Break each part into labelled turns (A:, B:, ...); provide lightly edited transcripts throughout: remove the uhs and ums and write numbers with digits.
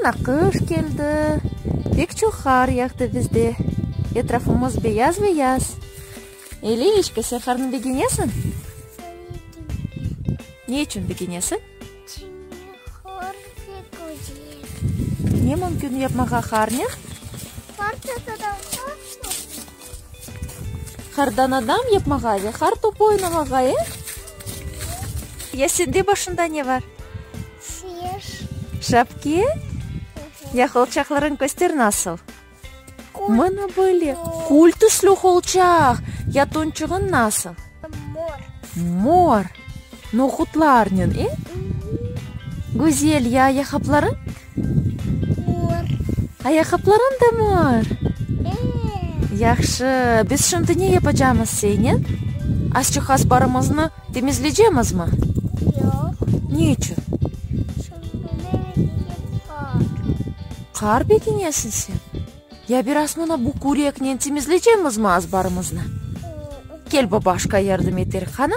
A: Mına qış keldi, pek çoq qar yağdı bizde, etrafımız beyaz-beyaz. Ey, Liliçka, sen qarnı begenesiñ? Ne içün begenesiñ?
B: Çünki qar pek güzel.
A: Ne mümkün yapmağa qarnen? Qardan adam yapmağa ve qar topu oynamağa, e? Ya sende başında ne bar?
B: Şeş.
A: Şapke? Ya qolçaqlarıñ köster nasıl? Mına böyle, kül tüslü qolçaq. Ya tonçığıñ nasıl?
B: Mor.
A: Mor. Nohutlarnen, e? Güzel, ya ayaqqaplarıñ?
B: Mor.
A: Ayaqqaplarıñ da mor?
B: E.
A: Yahşı, biz şimdi ne yapacamız senen? Azçıq azbarımıznı temizleycemizmi?
B: Yoq.
A: Ne içün?
B: Şimdi men begenem qar.
A: Qar begenesiñ sen? Ya biraz mına bu küreknen temizleycemizmi azbarımıznı? Kel, babaşka yardım eter, qani?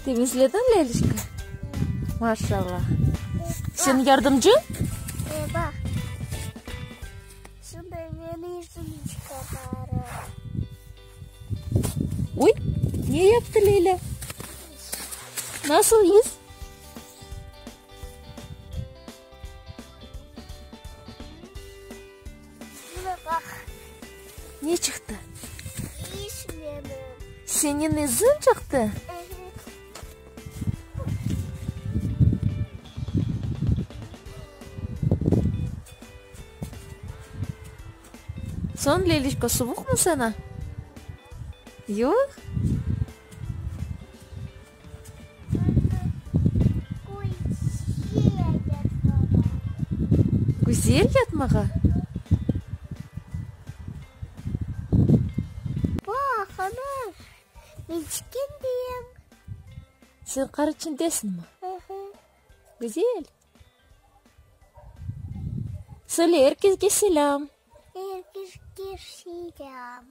A: Temizlediñ, Lelişka? Maşallah. Sen yardımcı?
B: E, baq. Şimdi men işimi çıqararım.
A: Oy, ne yaptı Leyla? Nasıl iz?
B: Mına baq.
A: Ne çıqtı?
B: İz menim.
A: Seniñ iziñ çıqtı? Soñ, Lelişka, suvuqmı saña? Yoq? Güzel yatmağa?
B: Baq, ana, men içkendeyim.
A: Sen qar içindesiñmi? Güzel. Söyle, er kesge selâm.
B: Er kesge selâm.